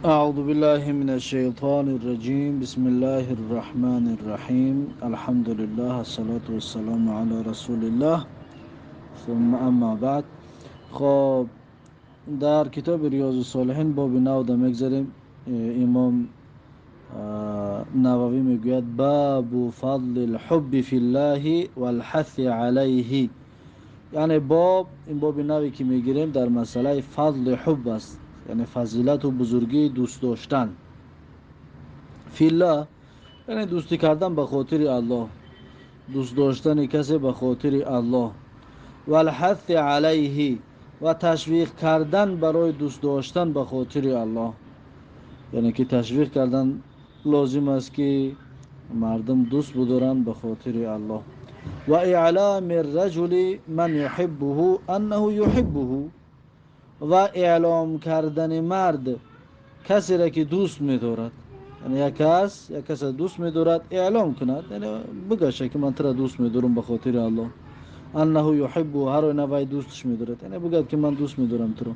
أعوذ بالله من الشيطان الرجيم. بسم الله الرحمن الرحيم. الحمد لله، الصلاة والسلام على رسول الله، ثم أما بعد. خب، در کتاب ریاض الصالحین باب نو ده میگذریم. امام نووی میگوید: باب فضل الحب في الله والحث علیه. یعنی باب، این باب نوی که میگیریم در مسئله فضل حب است، یعنی فضیلت و بزرگی دوست داشتن. فی الله یعنی دوستی کردن به خاطر الله، دوست داشتن کسی به خاطر الله. والحث علیه و تشویق کردن برای دوست داشتن به خاطر الله، یعنی که تشویق کردن لازم است که مردم دوست بدارند به خاطر الله. و اعلام الرجل من يحبه انه يحبه، و اعلام کردن مرد کسی را که دوست می‌دارد، یعنی یک کس دوست می‌دارد، اعلام کند، یعنی بگه که من تو را دوست می‌دارم به خاطر الله. انه يحبه، هر آینه وی دوستش می‌دارد، یعنی بگه که من دوست می‌دارم تو رو.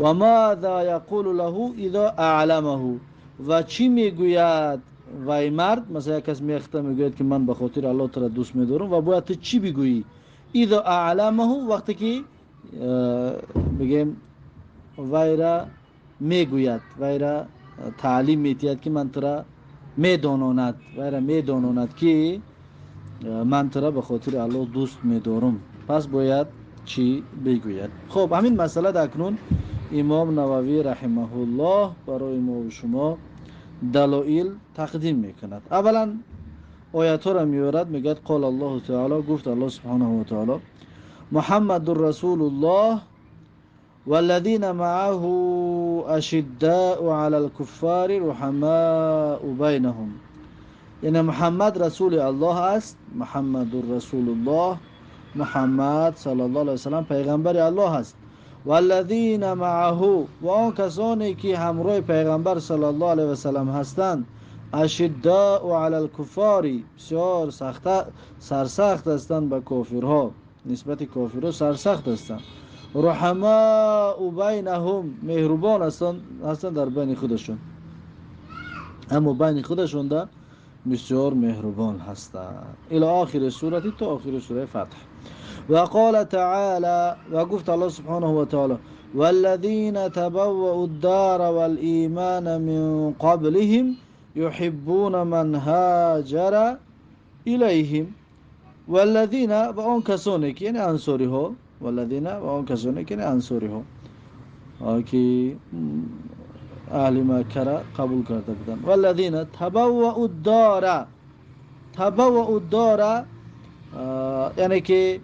و ماذا یقول له اذا اعلمه، و چی میگوید وی مرد؟ مثلا یک کس میخته میگوید که من به خاطر الله تو را دوست می‌دارم و باید تو چی بگویی؟ اذا اعلمه، وقتی که بگیم وی را میگوید، وی را تعلیم میتید که من تو را میداناند، وی را میداناند که من تو را به خاطر الله دوست میدارم، پس باید چی بگوید؟ خب، همین مسئله در اکنون امام نووی رحمه الله برای ما و شما دلایل تقدیم میکند. اولا آیت را میورد، میگد: قال الله تعالی، گفت الله سبحانه و تعالی: محمد رسول الله والذين معه أشداء على الكفار رحماء بينهم. یعنی محمد رسول الله است. محمد رسول الله، محمد صلی الله علیه وسلم پیغمبر الله است. والذین معه، و آن کسانی که همراه پیغمبر صلی الله علیه وسلم هستند، اشداء علی الکفار، بسیار سخت، سرسخت هستند به کافرها، نسبت کافرها سرسخت هستند. رحماء بینهم، مهربان هستند در بین خودشون، اما بین خودشون ده بسیار مهربان هستند. الى آخر سوره، تا آخر سوره فتح. وقال تعالى، و گفت الله سبحانه وتعالى: والذين تبوأوا الدار والإيمان من قبلهم يحبون من هاجر إليهم. والذین، و آن کسانی که، یعنی انصاری ها. والذین، و آن کسانی که، یعنی انصاری ها که اهل مکه را قبول کرده بودند. والذین تبوأوا الدار، تبوأوا الدار یعنی که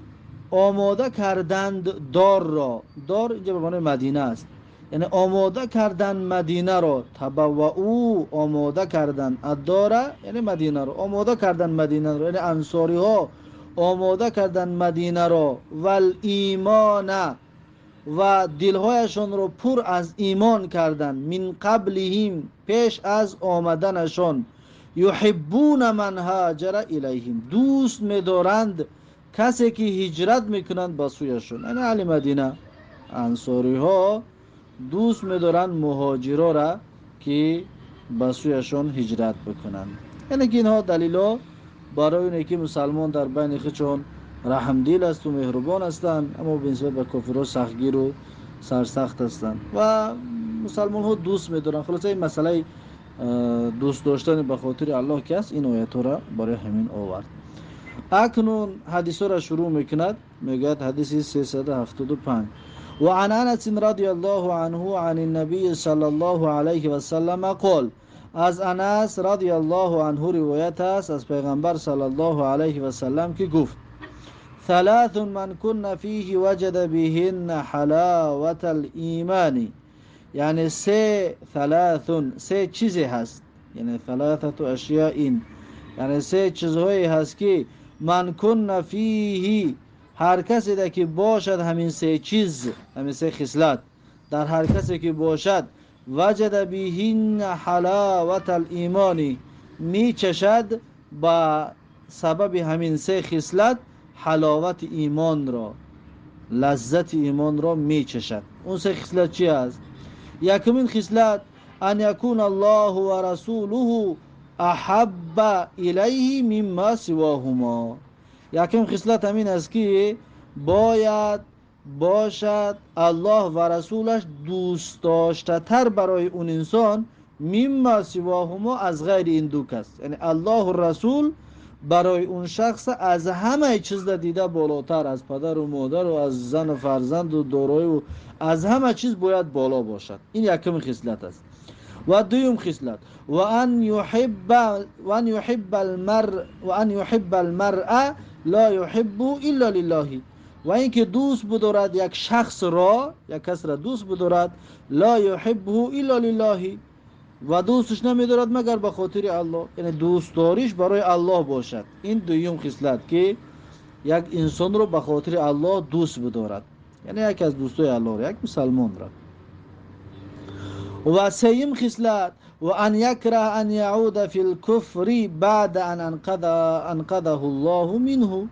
آماده کردند دار را. دار اینجا به معنی مدینه است، یعنی آماده کردن مدینه را. تبوأوا، آماده کردن. الدار یعنی مدینه را آماده کردن، مدینه را، یعنی انصاری ها آماده کردن مدینه را. والایمان، و دلهایشان را پر از ایمان کردن. من قبلهم، پیش از آمدنشان. یحبون من هاجر الیهم، دوست می‌دارند کسی که هجرت میکنند با سویشون، یعنی اهل مدینه، انصاری ها دوست می‌دارند مهاجرا را که به سویشون هجرت بکنند. یعنی که اینها دلیل برای اینه که مسلمان در بین خودشون رحمدل است و مهربان هستند، اما به نسبت به کافرها سختگیر و سرسخت هستند و مسلمان ها دوست می‌دارند. خلاصه این مسئله دوست داشتن به خاطر الله که است، این آیت را برای همین آورد. اکنون حدیث را شروع میکند، میگوید حدیث 375: وعن انس رضی الله عنه عن النبي صلى الله عليه وسلم قال، از انس رضی الله عنه روایت است از پیغمبر صلی الله علیه و سلم که گفت: ثلاث من كن فيه وجد بهن حلاوة الایمان. یعنی سه، ثلاث، سه چیزی هست، یعنی ثلاثة اشیاء، یعنی سه چیزهایی هست که من کن فیه، هر کسی در که باشد همین سه چیز، همین سه خصلت در هر کسی که باشد، وجد بهن حلاوة الایمان، می چشد با سبب همین سه خصلت حلاوت ایمان را، لذت ایمان را می چشد. اون سه خصلت چی است؟ یکمین خصلت: أن يكون الله ورسوله أحب إليه مما سواهما. یکم خصلت همین است که باید باشد الله و رسولش دوست داشته تر برای اون انسان مما سواهما، از غیر این دو کس. یعنی الله و رسول برای اون شخص از همه چیز دیده بالاتر، از پدر و مادر و از زن و فرزند و دارایی و از همه چیز باید بالا باشد. این یکم خصلت است. و دوم خصلت و ان يحب المرء لا يحب الا لله، و اینکه دوست بدارد یک شخص را، یک کس را دوست بدارد، لا يحبه الا لله، و دوستش نمیدارد مگر به خاطر الله، یعنی دوستداریش برای الله باشد. این دوم خصلت که یک انسان رو به خاطر الله دوست بدارد، یعنی یکی از دوستای الله را، یک مسلمان را. و سیم خصلت و ان یکره ان یعود فی الكفر بعد ان انقذه الله منه،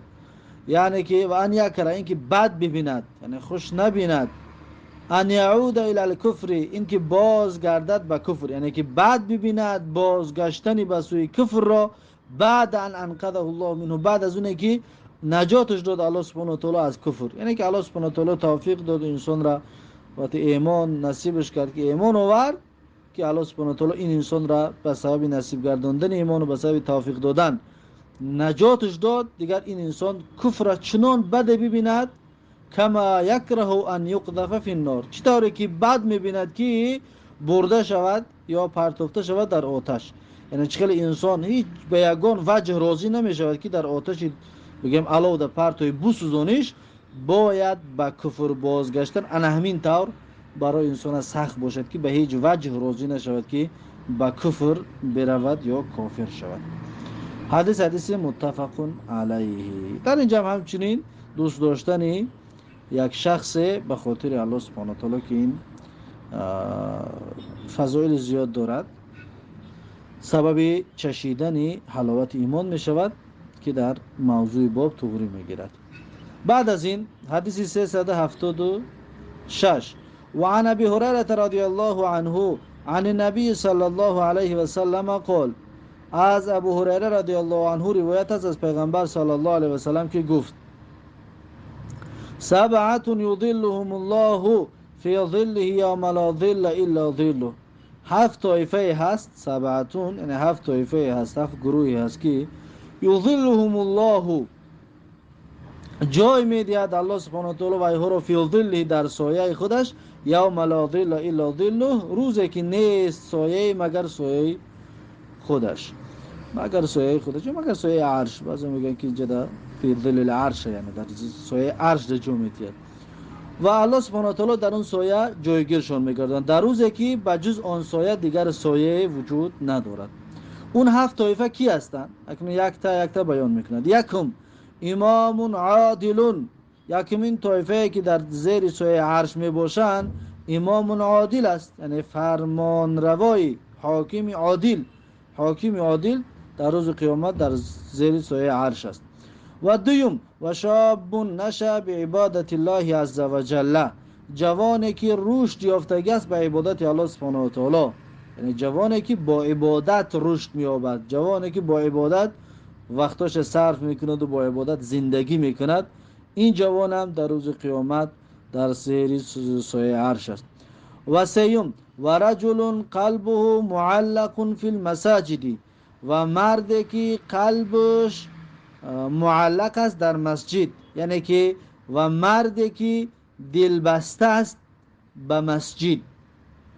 یعنی که و ان یکره، اینکه بد ببیند، یعنی خوش نبیند، ان یعود الى الكفر، اینکه باز گردد به کفر، یعنی که بد ببیند بازگشتنی به سوی کفر را، بعد ان انقذه الله منه، بعد از اونه که نجاتش داد الله سبحانه و تعالی از کفر. یعنی که الله سبحانه و تعالی توفیق داد انسان را، وقتی ایمان نصیبش کرد که ایمان آورد، که الله سبحانه و تعالی این انسان را به سبب نصیب گرداندن ایمان و به سبب توفیق دادن نجاتش داد، دیگر این انسان کفر را چنان بد ببیند، کما یکره ان یقذف فی النار، چطوری که بد میبیند که برده شود یا پرتافته شود در آتش. یعنی چخیل انسان هیچ به یگان وجه راضی نمیشود که در آتش بگیم علاو در پرتوی بسوزانیش، باید به کفر بازگشتن انا همین طور برای انسان سخت باشد که به هیچ وجه راضی نشود که به کفر برود یا کافر شود. حدیث حدیث متفق علیه. در اینجا هم همچنین دوست داشتن یک شخص به خاطر الله سبحانه و تعالی که این فضایل زیاد دارد، سبب چشیدن حلاوت ایمان می شود که در موضوع باب تغری می گیرد. بعد از این حدیث 376: و عن ابي هريره رضی الله عنه عن النبي صلى الله عليه وسلم قال، از ابو هریره رضی الله عنه روایت است از پیغمبر صلی الله علیه و سلم که گفت: سبعة یظلهم الله فی ظله یوم لا ظل الا ظله. هفت طایفه هست، سبعة یعنی هفت طایفه هست، هفت گروهی هست که یظلهم الله، جای میدهد الله سبحانه و تعالی و رو، فی ظله، در سایه خودش، یوم لا ظل الا ظله، روزی که نیست سایه مگر سایه خودش، مگر سایه خودش، مگر سایه عرش. بعضی میگن که اینجا فی ظل العرش، یعنی در سایه عرش در جای میدهد و الله سبحانه و تعالی در اون سایه جایگیرشون میگردند، در روزی که بجز آن سایه دیگر سایه وجود ندارد. اون هفت طایفه کی هستند؟ اکنون یک تا یک تا بیان میکند. یکم امام عادل، یکمین طایفه که در زیر سایه عرش می باشند امام عادل است، یعنی فرمان روای، حاکم عادل. حاکم عادل در روز قیامت در زیر سایه عرش است. و دویم و شاب نشأ بعبادت الله عز وجل، جوانی که رشد یافتگی است به عبادت الله سبحانه و تعالی، یعنی جوانی که با عبادت رشد مییابد، جوانی که با عبادت وقتاش صرف میکند و با عبادت زندگی میکند، این جوان هم در روز قیامت در زیر سایه عرش است. و سیوم و رجل قلبه معلق فی المساجد، و مردی که قلبش معلق است در مسجد، یعنی که و مردی که دلبسته است به مسجد،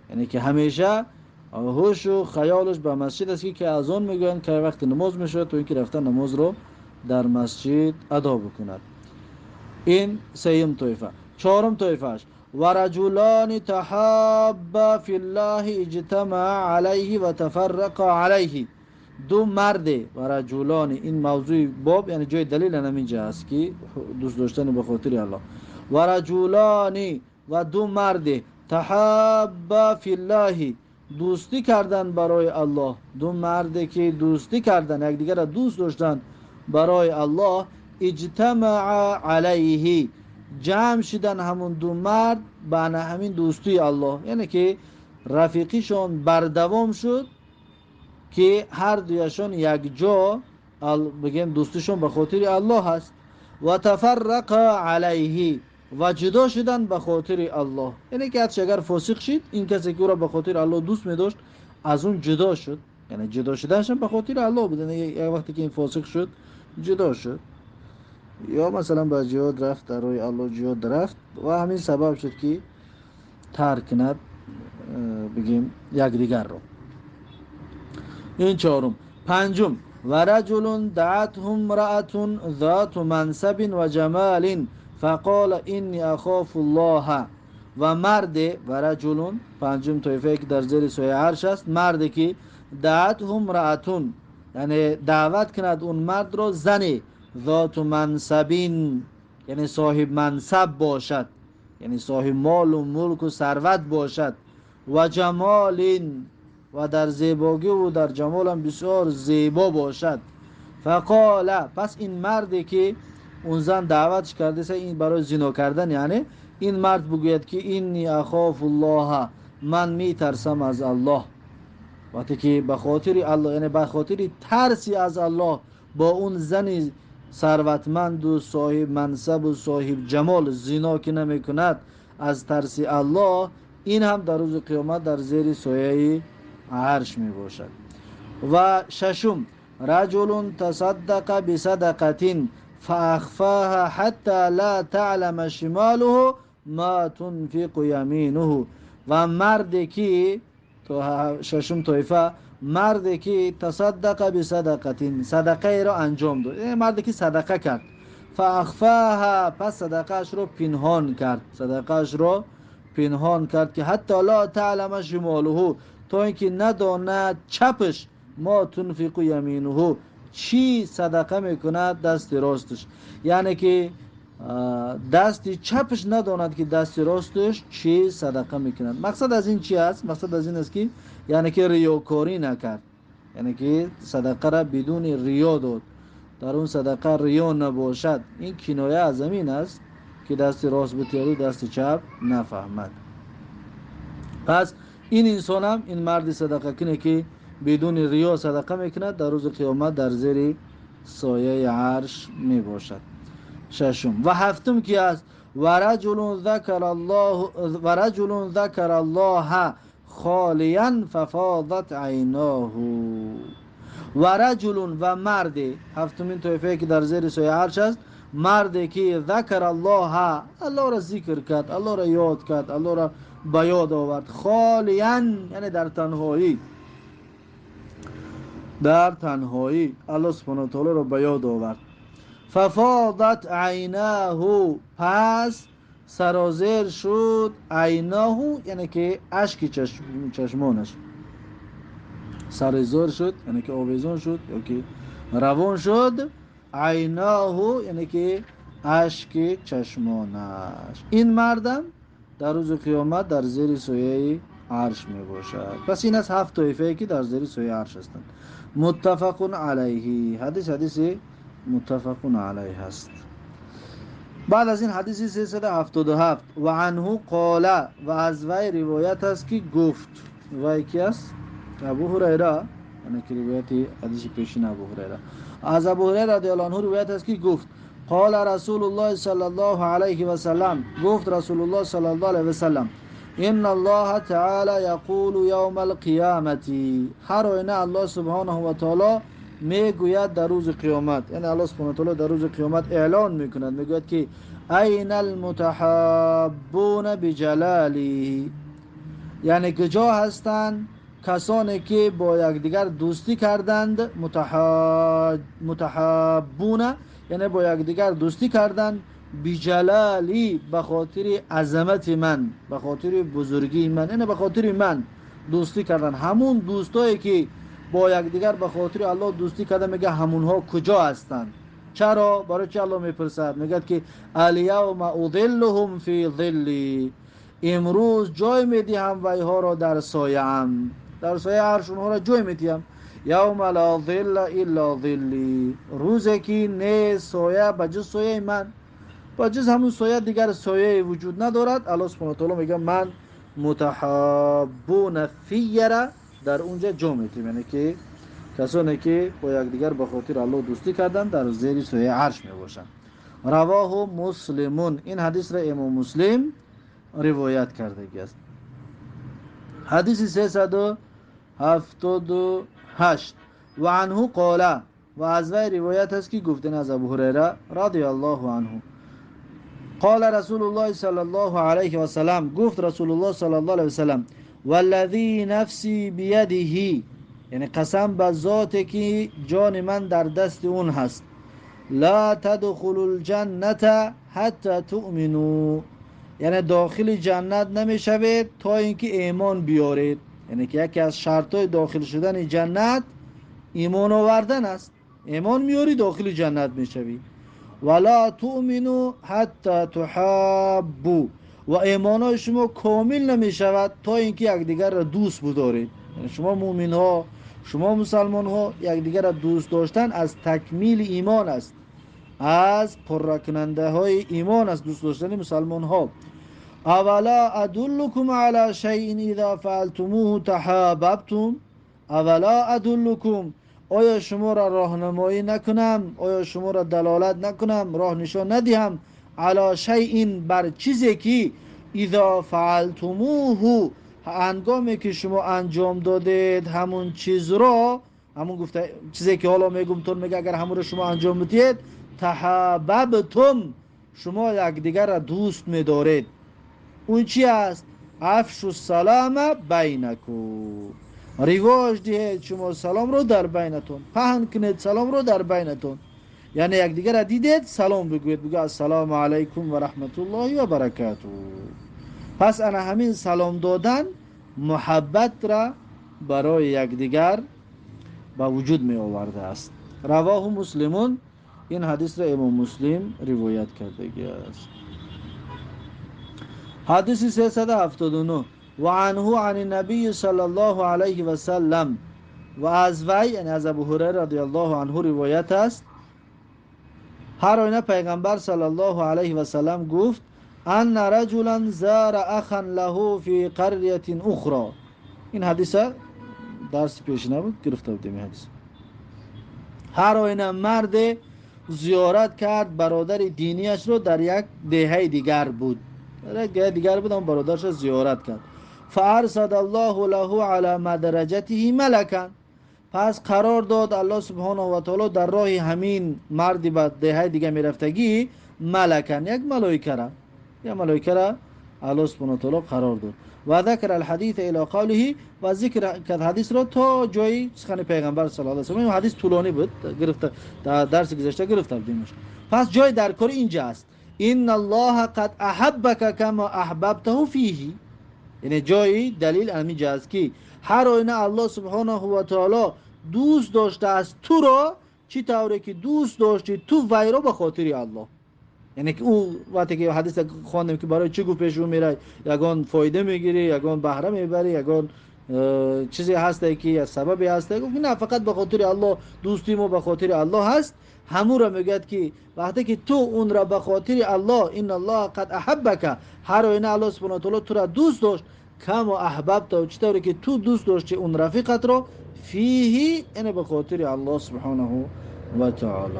یعنی که همیشه هوش و خیالش به مسجد است که اذان میگویند که وقت نماز میشود تو اینکه رفتن نماز رو در مسجد ادا بکند. این سیم طایفه. چهارم طایفهش و رجلان تحابا فی الله اجتمع علیه و تفرقا علیه. دو مرد، و رجلان، این موضوع باب، یعنی جای دلیل همینجا است که دوست داشتن به خاطر الله. و رجلان، و دو مرد، تحابا فی الله، دوستی کردن برای الله، دو مرد که دوستی کردن، یکدیگر را دوست داشتن برای الله، اجتمع علیه، جمع شدن همون دو مرد به همین دوستی الله، یعنی که рафиқишон бардавом шуд, ки ҳар дуяшон якҷо бигем дӯстишон ба хотири Аллоҳ аст. Ва тафаррақа алайҳи, ва ҷудо шуданд ба хотири Аллоҳ. Яъне ки ҳарчи агар фосиқ шид, ин касе ки ӯро ба хотири Аллоҳ дӯст медошт, аз он ҷудо шуд. Яъне ҷудо шуданашон ба хотири Аллоҳ буд. Яъне як вақте ки ин фосиқ шуд, ҷудо шуд, ё масалан ба ҷиҳод рафт, дар роҳи Аллоҳ ҷиҳод рафт ва ҳамин сабаб шуд ки тарк кунад, бигем, якдигарро. Ин чорум. Панҷум: ва раҷулун даатҳу имраатун зоту мансабин ва ҷамалин фақола инни ахофу ллоҳа. Ва марде, ва раҷулун, панҷум тоифае ки дар зери сояи арш аст, марде ки даатҳу имраатун, яъне даъват кунад он мардро зане, зоту мансабин, яъне соҳиб мансаб бошад, яъне соҳиб молу мулку сарват бошад, ва ҷамолин, ва дар зебогӣ дар ҷамолам бисёр зебо бошад. Фақола, пас ин марде ки он зан даъватш кардааст, ин барои зино кардан, яъне ин мард бигӯяд ки инни ахофу ллоҳа, ман метарсам аз Аллоҳ. Вақте ки ба хотири Аллоҳ, яъне ба хотири тарси аз Аллоҳ бо он зани сарватманду соҳиб мансабу соҳиб ҷамол зино ки намекунад аз тарси Аллоҳ, ин ҳам дар рӯзи қиёмат дар зери сояи арш мебошад. Ва шашум: раҷулун тасаддақа бисадақатин фаахфаҳа ҳатта ла таълама шималуҳу ма тунфиқу яминуҳу. Ва марде ки, шашум тоифа, марде ки тасаддақа бисадақатин, садақаеро анҷом дод, яъне марде ки садақа кард, фаахфаҳа, пас садақаашро пинҳон кард, садақаашро пинҳон кард, ки ҳатто ла таълама шимолуҳу, то ин ки надонад чапш, мо тунфиқу яминуҳу, чӣ садақа мекунад дасти росташ. Яъне ки дасти чапш надонад ки дасти росташ чӣ садақа мекунад. Мақсад аз ин чи аст? Мақсад аз ин аст ки яъне ки риёкорӣ накард, яъне ки садақаро бидуни риё дод, дар он садақа риё набошад. Ин киноя аз ҳамин аст ки дасти рост битиёду дасти чап нафаҳмад. Пас ин инсонам, ин марди садақакуне ки бидуни риё садақа мекунад, дар рӯзи қиёмат дар зери сояи арш мебошад. Шашум. Ва ҳафтум ки аст? Ва раҷулун закара аллоҳа холиян фафодат айноҳу. Ва раҷулун, ва марде, ҳафтумин тоифае ки дар зери сояи арш аст, марде ки закара аллоҳа, Аллоҳро зикр кард, Аллоҳро ёд кард, Аллоҳро ба ёд овард, холиян, яъне дар танҳоӣ, дар танҳоӣ Аллоҳ субҳонаҳу ва таолоро ба ёд овард. Фафодат айнаҳу, пас сарозер шуд, айнаҳу яъне ки ашки чашмонаш сарозер шуд, яъне ки овезон шуд ё ки равон шуд, айнаҳу яъне ки ашки чашмонаш. Ин мардам дар рӯзи қиёмат дар зери сояи арш мебошад. Пас ин аст ҳафт тоифае ки дар зери сояи арш ҳастанд. Муттафақун алайҳи. Ҳадис ҳадиси муттафақун алайҳ аст. Баъд аз ин ҳадиси 377: ва анҳу қола, ва аз вай ривоят аст ки гуфт. Вай ки аст? Абу Ҳурайра, яъне ки ривояти ҳадиси пешин Абу Ҳурайра. Аз Абу Ҳурайра радиаллоҳу анҳу ривоят аст ки гуфт: қола Расулуллоҳи саллаллоҳу алайҳи васаллам, гуфт Расулуллоҳ саллаллоҳу алайҳи васаллам: инна Аллоҳа таъала яқулу явма алқиёмати, ҳар оина Аллоҳ субҳонаҳу ва таоло мегӯяд дар рӯзи қиёмат, яъне Аллоҳ субҳонаҳу ва таоло дар рӯзи қиёмат эълон мекунад, мегӯяд ки айна алмутаҳаббуна биҷалали, яъне куҷо ҳастанд касоне ки бо якдигар дӯстӣ карданд, мутаҳаббуна яъне бо якдигар дӯстӣ карданд, биҷалали, ба хотири азамати ман, ба хотири бузургии ман, яъне ба хотири ман дӯстӣ карданд. Ҳамун дӯстое ки бо якдигар ба хотири Аллоҳ дӯстӣ карда, мега, ҳамунҳо куҷо ҳастанд? Чаро? Барои чи Аллоҳ мепурсад? Мегӯяд ки аляавма удиллуҳум фи зилли, имрӯз ҷой медиҳам вайҳоро дар сояам, дар сояи арш онҳоро ҷой медиҳам. Явма ла зилла илла зилли, рӯзе ки не соя ба ҷуз сояи ман, ба ҷуз ҳамун соя дигар сояе вуҷуд надорад. Аллоҳ субҳона таоло мегӯяд: ман متحابون فیه را در اونجا جا میتیم، یعنی که کسانی که با یکدیگر به خاطر الله دوستی کردن در زیر سایه عرش میباشند. رواه مسلمون. این حدیث را امام مسلم روایت کرده است. حدیث 378. و عنه قال، و از وی روایت است که گفتن از ابو هریره رضی الله عنه قال رسول الله صلی الله علیه و سلم، گفت رسول الله صلی الله علیه و سلم والذی نفسی بیده، یعنی قسم به ذاتی که جان من در دست اون هست، لا تدخلوا الجنة حتی تؤمنوا، یعنی داخل جنت نمیشوید تا اینکه ایمان بیارید. یعنی که یکی از شرطهای داخل شدن جنت ایمان آوردن است. ایمان میاری داخل جنت میشوی. ولا تؤمنوا حتی تحابوا، و ایمان شما کامل نمیشود تا اینکه یکدیگر را دوست بدارید. یعنی شما مؤمن ها، شما مسلمان ها یکدیگر را دوست داشتن از تکمیل ایمان است، از پرکننده های ایمان است دوست داشتن مسلمان ها. اولا ادلکم علی شیء اذا فعلتموه تحاببتم، اولا ادلکم، آیا شما را راهنمایی نکنم، آیا شما را دلالت نکنم، راه نشان ندهم، علی شیء، بر چیزی که اذا فعلتموه، هنگامی که شما انجام دادید همون چیز را، همون گفته چیزی که حالا میگم تون میگه اگر همون رو شما انجام بدید، تحاببتم، شما یکدیگر را دوست میدارید. اون چی است؟ افشوا السلام بینکم، رواج دهید شما سلام رو در بینتون، پهن کنید سلام رو در بینتون. یعنی یکدیگر را دیدید سلام بگویید، بگو السلام علیکم و رحمت الله و برکاته. پس انا همین سلام دادن محبت را برای یکدیگر به وجود می آورده است. رواه مسلمون. این حدیث را امام مسلم روایت کرده است. حدیث 379. و عنه عن النبی صلی الله علیه و سلم، و از وی یعنی از ابو هریره رضی الله عنه روایت است، هر آینه پیغمبر صلی الله علیه و سلم گفت ان رجلا زار اخا له فی قریه اخرى. این حدیث درس پیش نبود، گرفته بودیم این حدیث. هر آینه مرد زیارت کرد برادر دینیش رو در یک دهه دیگر بود، در یک دهه دیگر بود، هم برادرش رو زیارت کرد. فارسد الله له علی مدرجته ملکا، پس قرار داد الله سبحانه و تعالی در راه همین مردی به دهه دیگه میرفتگی ملکن، یک ملائکه را، یک ملائکه را الله سبحانه و تعالی قرار داد. و ذکر الحدیث الی قوله، و ذکر کرد حدیث را تا جای سخن پیغمبر صلی الله علیه و سلم. این حدیث طولانی بود، گرفته در درس گذشته گرفته بودیمش. پس جای در کار اینجا است، ان الله قد احبک کما احببته فیه، یعنی جای دلیل همینجا است که هر آینه الله سبحانه و تعالی دوست داشته است تو را، چی طوری که دوست داشتی تو وی را به خاطر الله. یعنی که او وقتی که حدیث خواندیم که برای چی گفت پیش او میری، یگان فایده میگیری، یگان بهره میبری، یگان چیزی هست که یا سببی هست، گفت نه فقط به خاطر الله، دوستی ما به خاطر الله هست. همون را میگوید که وقتی که تو اون را به خاطر الله، ان الله قد احبک، هر آینه الله سبحانه و تعالی تو را دوست داشت، کما احببت، چطوری که تو دوست داشتی اون رفیقت را، فیه، یعنی به خاطر الله سبحانه و تعالی.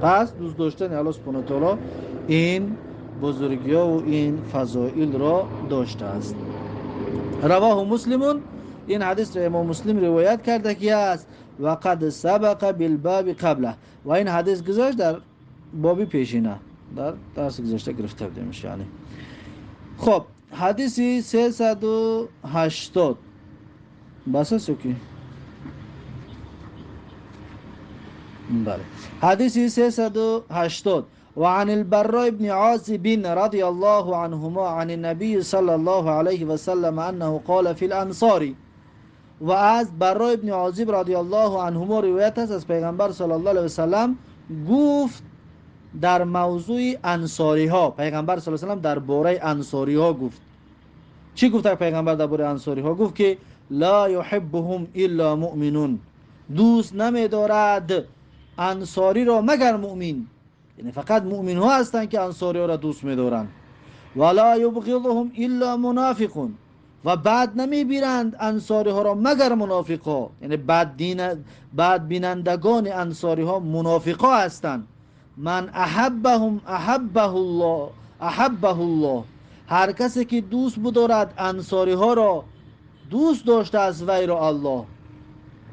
پس دوست داشتن الله سبحانه و تعالی این بزرگی و این فضائل را داشته است. رواه مسلمون. این حدیث را امام مسلم روایت کرده که است. و قد سبق بالباب قبله، و این حدیث گذاشت در باب پیشینه، در درس گذشته گرفته بودیمش. یعنی خب حدیث 380 بس است که بله. حدیث 380. وعن البراء بن عازب رضي الله عنهما عن النبي صلى الله عليه وسلم أنه قال في الأنصار. و از براء بن عازب رضی الله عنهما روایت است از پیغمبر صلی الله علیه و سلم گفت در موضوع انصاری ها، پیغمبر صلی الله علیه و سلم درباره انصاری ها گفت. چی گفت پیغمبر درباره انصاری ها؟ گفت که لا يحبهم الا مؤمنون، دوست نمیدارد انصاری را مگر مؤمن، یعنی فقط مؤمن ها هستند که انصاری ها را دوست میدارند. ولا یبغضهم الا منافقون، Ва бад намебинанд ансориҳоро, магар мунофиқҳо. Яъне бад бинандагони ансориҳо мунофиқҳо ҳастанд. Ман аҳаббаҳум аҳаббаҳуллоҳ аҳаббаҳуллоҳ. Ҳар касе ки дӯст бидорад ансориҳоро, дӯст доштааст вайро Аллоҳ.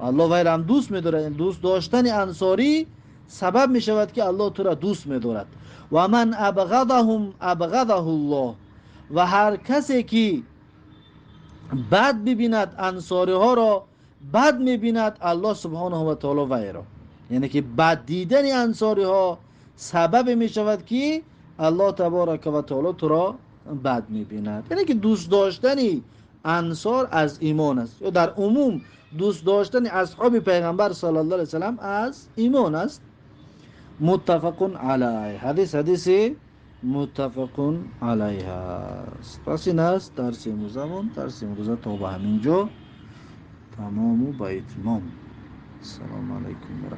Аллоҳ вайро ҳам дӯст медорад. Дӯст доштани ансорӣ сабаб мешавад, ки Аллоҳ туро дӯст медорад. Ва ман абғазаҳум абғазаҳуллоҳ. Ва ҳар касе ки бад бибинад ансориҳоро, бад мебинад Аллоҳ субҳонаҳу ва таоло вайро. Яъне ки бад дидани ансориҳо сабабе мешавад, ки Аллоҳ таборака ва таоло туро бад мебинад. Яъне ки дӯст доштани ансор аз имон аст, ё дар умум дӯст доштани асҳоби пайғамбар саллаллоҳу алайҳи васаллам аз имон аст. Муттафақун алайҳ. Ҳадис ҳадиси муттафақун алайҳ аст. Пас ин аст дарси имрӯзамон. Дарси имрӯза то ба ҳамин ҷо тамому ба итмом. Ассалому алайкум ва